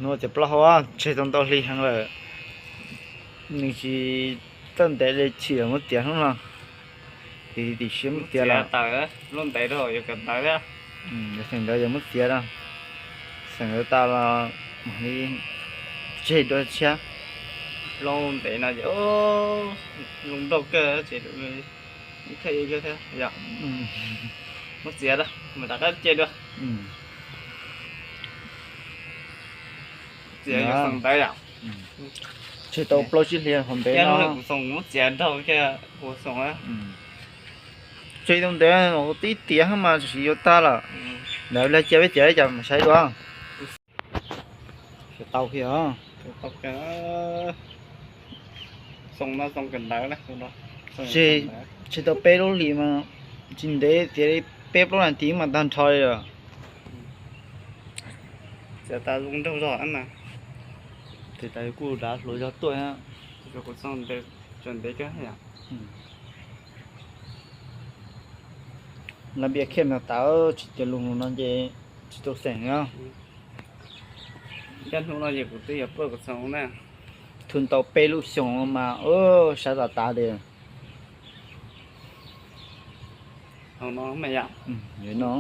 Nuav tias plaub hau tseg tau ntau hli heev lawm, nws tsis txawj ntev li, chim muab txiav hnub no, tim tim siab muab txiav lawm. Xeem ntawd yog muab txiav na, xeem ntawd tas los mam li tseg dua tshiab. Lub ntev no ces zoo nraug kawg ces ib thaj thiab yog muab txiav da, mas rov qab cia dua. Txiav yog xeem ntawd yom. Tseg tau plaub tsib hli hauv ntev no kuv xeem muab txiav nraug kiag kuv xeem. Tseg tau ntev tib tiav mas tsis yuav tag lawm. Ntawd cia peb txiav li cas mas saib dua. Tau kiag. Tseg, tseg tau peb lub hlis mas tsis ntev, txiav li peb plaub nas this mas tag nrho li lawm. Txiav tas zoo nraug zog na. Tes tas kuj dav hluas zog tuaj. Tso ntev kawg. Laj npias khiaj mas tas, tsis tias lug no ces tsis tau xeem os. Hnub no ces kuv twb yuav pab kuv txhoov na. Thum tau peb lub xyoo mas sab tas tas li. Hauv no mas yom. No.